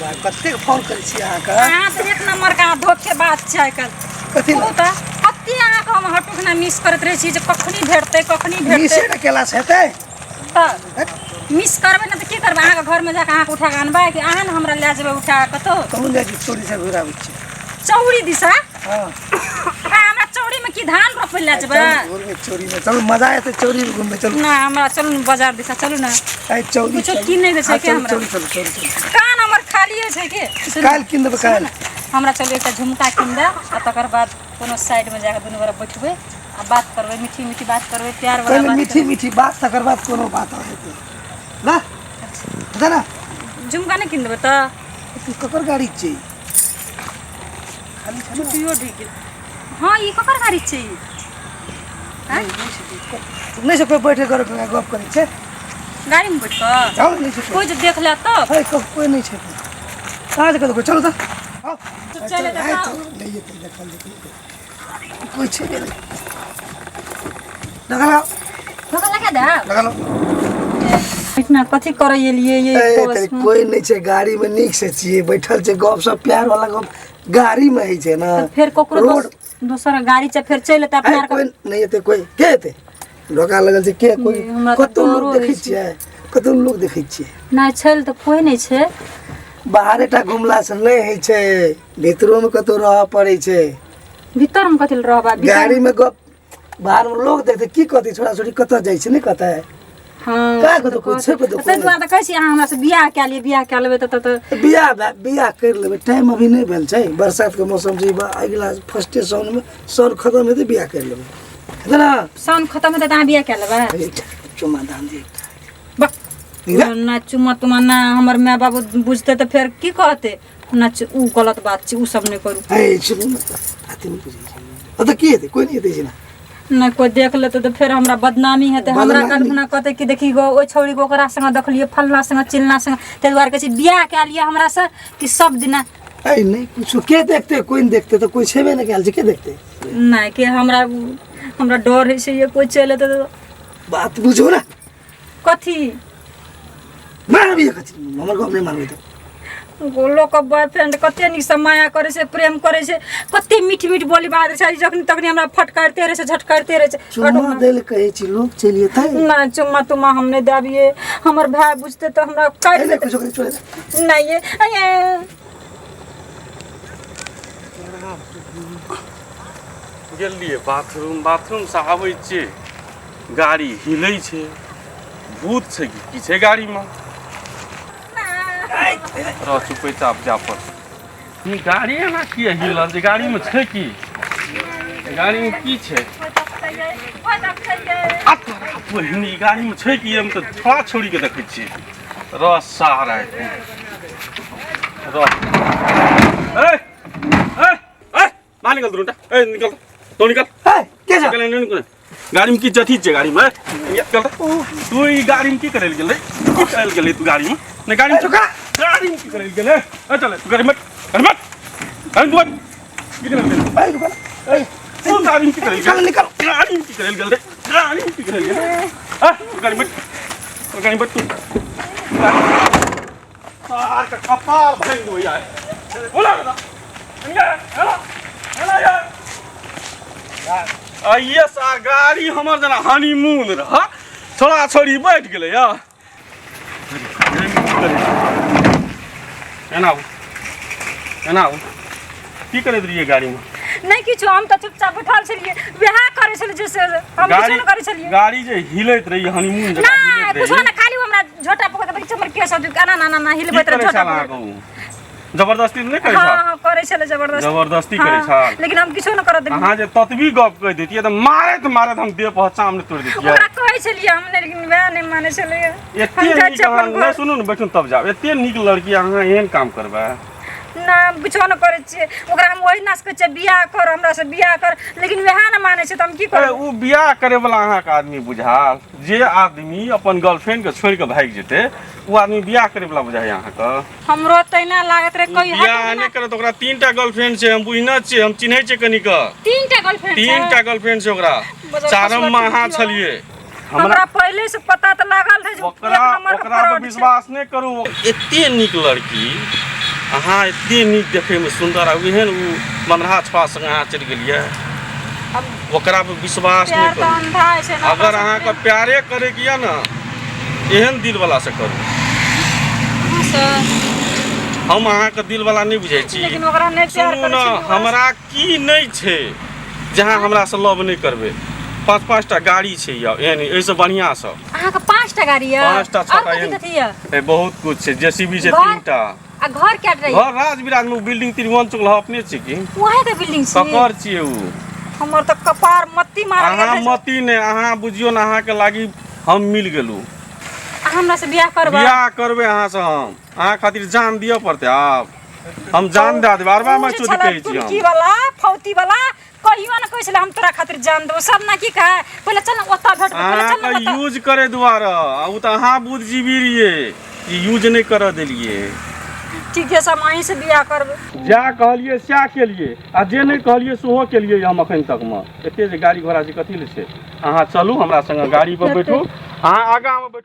भाई कतेक फोन करै छी अहाँके अहाँ तऽ एक नंबर के अहाँ धोखेबाज छै आइ काल्हि कथी कहू तऽ कते अहाँके हम हटुकना मिस करैत रहै छी जे कखनी भेटतै कखनी भेटतै मिसे ने केला से हेतै तऽ मिस करबै ने तऽ की करबै अहाँके घरमे जाकऽ अहाँके उठा कऽ अनबै कि अहाँ ने हमरा लए जेबै उठा कऽ कतहु कहूँ जाइ छी चोरी से घुरि आबै छी चौरी दिशा हँ आ हमरा चौरीमे की धान रोपै लए जेबै चलू घुरबै चौरीमे चलू मजा एतै चौरीमे घुमबै चलू ना हमरा चलू ने बाजार दिशा चलू ने आइ चौरी कुछो चलू। कीनै के छै हँ, के चलू हमरा? चलू चलू चलू चलू कान हमर खालिए छै के सुनू, काल्हि कीन देबै सुनू काल्हि ने, हमरा चलू एकटा झुमका कीन दे आ तकर बाद कोनो साइडमे जाकऽ दुनू गोरा बैठबै आ बात करबै मीठी मीठी बात करबै प्यार वाला पहिले बात मीठी मीठी बात तकर बाद कोनो बात हेतै ना हेतै ना करबै। झुमका नहि कीन देबै तऽ ई ककर गाड़ी छै खाली छै ने? चुटियो ढुकि गेल हँ ई ककर गाड़ी छै ई? नहि नहि छै कोइ बैठे कर गप करै छै गाड़ीमे बैठ कऽ जाउ नहि छै कोइ कोइ जे देख ले तब है कोइ नहि छै कहाँ छै कतौ चलू तऽ आउ। तऽ चलि एतै आइ तऽ। चलू, नहि एतै देखल जेतै कोइ छै नहि लगा लगाओ धोखा लगा दे लगा लो इतना कथी करै एलियै ये ए, बस तेरी में? कोइ नहि छै गाड़ी में नीक से छियै बैठल छै गप सप प्यार वाला गप गाड़ी में होइ छै ना तऽ फेर ककरो रोड दोसर गाड़ी छै फेर चलि एतै अपना आइ आरके कोइ नहि एतै कोइ के एतै ढोका लगल छै के कोइ हमरा तऽ कतौ लोक डरो देखै होइ छै। छियै कतौ लोक देखै छियै नहि छै तऽ कोइ नहि छै बाहरे टा घुमला से नहि होइ छै भीतरो में कतौ रहऽ पड़ै छै भीतरमे कथी लए रहबै भीतर गाड़ी में गप बाहर में लोग देखते की कहते छोरा छोरी कतऽ जाइ छै नहि कहते हँ का से तऽ कतौ कोइ छै कहतै। कतौ ताहि कोइ दुआरे तऽ कहै छी अहाँ हमरासँ बियाह कए लिअ बियाह कए लेबै तऽ तऽ बियाह बियाह करि लेबै टाइम अभी नहि भेल छै बरसात के मौसम छै अगिला फर्स्टे साउन में साउन खतम हेतै बियाह करि लेबै हेतै ना साउन खतम हेतै तऽ अहाँ बियाह कए लेबै एकटा चुम्मा दान दिअ एकटा बक ठीक ना चुम्मा तुम्मा ना हमर माय बाबू बुझतै तऽ फेर की कहतै ना उ गलत बात छै उ सब नहि करू ए सुनू ने अथी नहि बुझै छै ओतऽ की हेतै कोइ नहि हेतै छै ना नहि कोइ देख लेतै तऽ फेर हमरा बदनामी हेतै हमरा बदनामी। कल्पना कहतै कि देखी गो ओहि छौड़ी के ओकरा संगे देखलियै फल्लाँ संगे चिल्लाँ संगे ताहि दुआरे कहै छी बियाह कए लिअ हमरासँ कि सब दिना ए नहि कुछो के देखतै कोइ नहि देखतै तऽ कोइ छेबे नहि कयल छै के देखतै नहि कि हमरा हमरा डर होइ छै ये कोइ चलि एतै तऽ बात बुझू ने कथी मारबी कथी हमर गप नहि मानबै तऽ लोकके बॉयफ्रेंड कते नीकसँ माया करै छै प्रेम करै छै कते मीठ मीठ बोली बाजै छै जखनी तखनी हमरा फटकारिते रहै छै झटकारिते रहै छै चुम्मा दै लए कहै छी लोक चलि एतै नहि चुम्मा तुम्मा हम नहि देबियै हमर भाय बुझतै तऽ हमरा काटि नहि कुछो करै चले नहि ये अये। गेलियै बाथरूम बाथरूमसँ आबै छियै गाड़ी हिलै छै भूत छै कि की छै गाड़ीमे रह चुपै चाप जा पर ई गाड़ी एना किया हिल रहल छै गाड़ीमे छै की गाड़ीमे की छै आ तोरा बहिन ई गाड़ीमे छै की हम तऽ छोड़ा छोड़ीके देखै छियै रह सारा रह ए ए ए बाहर निकल दुनूटा ए निकल तो निकल ए के जा निकल निकल निकल गाड़ी में की जथी छै गाड़ी में निकल तू ई गाड़ी में की करे गेलै की करे गेलै तू गाड़ी में नहीं गाड़ी में रुका गाड़ी में की करे गेलै ए चल तू गाड़ी में गाड़ी में गाड़ी में की करे गेलै ए रुका ए तू गाड़ी में की करे निकल गेलै निकल गाड़ी में की करे गेलै गाड़ी में की करे गेलै ए तू गाड़ी में तू गाड़ी में तू सार का कपार भांग दो यार बोला ना हेलो हेलो यार आइए सार गाड़ी हमर जेना हनीमून रह छोड़ा छोड़ी बैठ गेलै या एना आबू एना आबू की करैत रहियै गाड़ीमे नहि किछु हम तऽ चुपचाप बैठल छलियै वएह करै छलै जे से हम किछो गाड़ी नहि करै छलियै गाड़ी जे हिलैत रही हनीमून जकाँ नहि हिलैत कुछो रही नहि खाली हमरा झोटा पकड़ के देखै हमर केस एना ना ना की हिलबैत रहै करै झोटा छल पकड़ अहाँके ओ जबरदस्ती नहि करै हँ छल हँ करै छलै जबरदस्ती जबरदस्ती करै हँ, छल लेकिन हम किछो नहि करऽ देलियै अहाँ जे ततबी गप कहि दैतियै तऽ मारैत मारैत हम देह पहचान नहि तोड़ि दैतियै ओकरा कहै छलियै हम नहि लेकिन वएह नहि मानै छलैया एते हम जाइ नीक छियै अहाँ अपन नहि घर सुनू ने बैठू ने तब जायब एते नीक लड़की अहाँ एहन काम करबै ना हम किछो नहि करै छियै ओकरा हम ओहि नास कहै छियै बियाह कर हमरासँ बियाह कर लेकिन वएह नहि मानै छै तऽ हम की ए, करबै ओ बियाह करे वाला अहाँके आदमी बुझाल जे आदमी अपन गर्लफ्रेंड के छोड़ि के भागि जेतै ओ आदमी बियाह करे वाला बुझाइए अहाँके हमरो तहिना लागत रहे ओ कोई बियाह नहि करत ओकरा तीन टा गर्लफ्रेंड छै हम बुझने छियै हम चिन्है छियै कनिक तीन टा गर्लफ्रेंड तीन टा गर्लफ्रेंड छै ओकरा बजर चारम मे फसुआ अहाँ टूटी छलियै हमरा हमरा पहिले से पता तऽ लागल रहे जे ओकरा एक नंबर के ओकरा पर फ्रॉड छै। विश्वास नहि करू एते नीक लड़की अहाँ एते नीक देखैमे सुन्दर आ एहन ओ मनहा छुआ संगे अहाँ चलि गेलियै। अब ओकरा पर विश्वास नहि प्यार तऽ करू। अंधा होइ छै ने। अगर अहाँके प्यारे करैके यऽ ने, एहन दिलवला से करू। अहाँ से हम अहाँके दिलवला नहि बुझै छी। लेकिन ओकरा नहि प्यार सुनू करै ने छी ओकरा। हमरा की नहि छै जहाँ हमरासँ लव नहि करबै। पाँच पाँच टा गाड़ी छै यऽ एहन, एहिसँ बढ़िआँ सब। अहाँके 5 टा गाड़ी यऽ? 5 टा, आओर 6 टा कथी एहन। कथी यऽ? ए, बहुत कुछ छै। जेसीबी छै। घर? 3 टा। आ घर कए टा यऽ? घर राज विराज मे बिल्डिंग त्रिभुवन चौक लग अपने छै की। वएह के बिल्डिंग छी? ककर छियै ओ? हमर तऽ कपार मत्ती मारल अहाँ गेल। मती ने, अहाँ बुझियौ ने, अहाँके लागी हम मिल गेलहुँ। अहाँ हमरा से बियाह करबै? बियाह करबै अहाँसँ हम। अहाँ खातिर जान दिअ पड़तै। आब हम जान दए देबै। अरबा ओ में जे चोरी छलै कहै छी तुमकी हम। वाला फौती वाला कहियो ने कहै छलै हम तोरा खातिर जान देबो। सब ना की कहे, पहिले चल ने ओतऽ भेटबै, पहिले चल ने अहाँके ओतऽ। यूज करे दुआरे आ ओ तऽ अहाँ बुद्धिजीवी रहियै, ई यूज नहि करऽ देलियै। ठीक है, सब अहीं से बियाह करबै। जा कहलियै सएह केलियै आ जे नहि कहलियै सेहो केलियै हम एखन तकमे। एते जे गाड़ी घोड़ा छै कथी लए छै? अहाँ चलू हमरा संगे, गाड़ी पर बैठू। अहाँ आगाँमे बैठू।